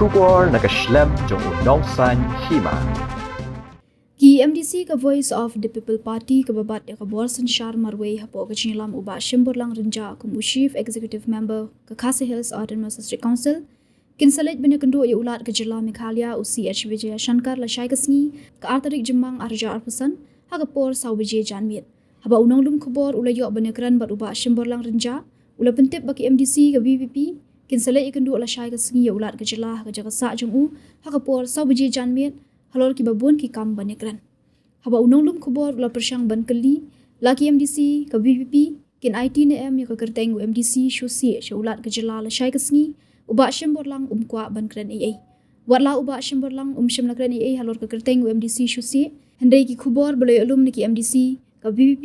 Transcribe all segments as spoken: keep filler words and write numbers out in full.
Khubor na ka shlem jong u Nongsaiñ Hima. Ki MDC ka Voice of the People Party kaba bat ïa ka bor synshar marwei hapoh ka jingïalam u Bah Shimborlang Rynjah kum u Chief Executive Member ka Khasi Hills Autonomous District Council, kin sa leit ban ïakynduh ïa u Lat ka jylla Meghalaya u C H Vijayashankar lashai ka sngi, ka ar tarik Jymmang arhajar arphew san, ha ka por saw baje janmiet. Haba u nonglum khubor u la ïoh ban ïakren bad u Bah Shimborlang Rynjah, u la pyntip ba ki MDC ka VPP kin sa leit ïakynduh lashai ka sngi ïa u Lat ka jylla ha ka jaka sah jong u, ha ka por saw baje janmiet, halor kiba bun ki kam ban ïakren. Haba u nonglum khubor u la pyrshang ban kylli, la ki MDC ka VPP kin aiti ne em ïa ka kyrteng u MDC Shuhsieh sha u Lat ka jylla lashai ka sngi, u Bah Shimborlang um kwah ban kren ei ei. Wat la u Bah Shimborlang um shym la kren ei ei halor ka kyrteng u MDC Shuhsieh, hynrei ki khubor ba la ïoh lum na ki MDC ka VPP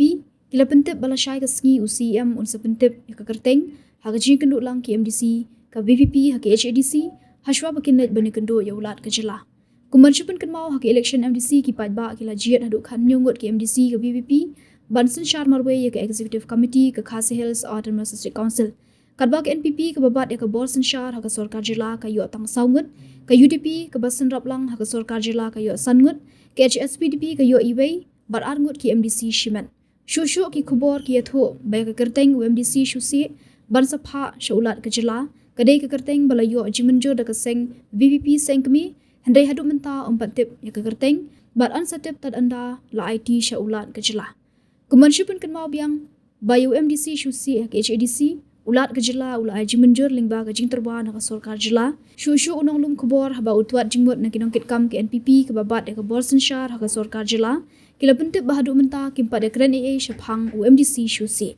ki la pyntip ba lashai ka sngi u CEM un sa pyntip ïa ka kyrteng ha ka jingïakynduh lang ki MDC ka VPP ha ka HADC, hashwa ba kin leit ban ïakynduh ïa u Lat ka jylla. Kum ban shu pynkynmaw, ha ka election MDC ki paidbah ki la jied haduh khathynñiew ngut ki MDC ka VPP ban synshar marwei ïa ka Executive Committee ka Khasi Hills Autonomous District Council. Katba ka NPP kaba bat ïa ka bor synshar ha ka sorkar jylla ka ïoh tang saw ngut, ka UDP kaba synrap lang ha ka sorkar jylla ka ïoh san ngut, ka HSPDP ka ïoh iwei, bad ar ngut ki MDC shimet. Shuh shuh ki khubor ki ïathuh ba ïa ka kyrteng u MDC Shuhsieh ban sa phah sha u Lat ka jylla, ka dei ka kyrteng ba la ïoh jingmynjur da ka seng VPP seng kmie, hynrei haduh mynta ym pat tip ïa ka kyrteng, bad yn sa tip tad ynda la aiti sha u Lat ka jylla. Kum ban shu pynkynmaw biang, ba ïa u MDC Shuhsieh ha ka HADC, u Lat ka jylla u la ai jingmynjur lyngba ka jingtyrwa na ka sorkar jylla. Shuh shuh u nonglum khubor haba u twad jingmut na ki nongkitkam ka NPP kaba bat ïa ka bor synshar ha ka sorkar jylla, ki la pyntip ba haduh mynta kim pat ïakren ei ei shaphang u MDC Shuhsieh.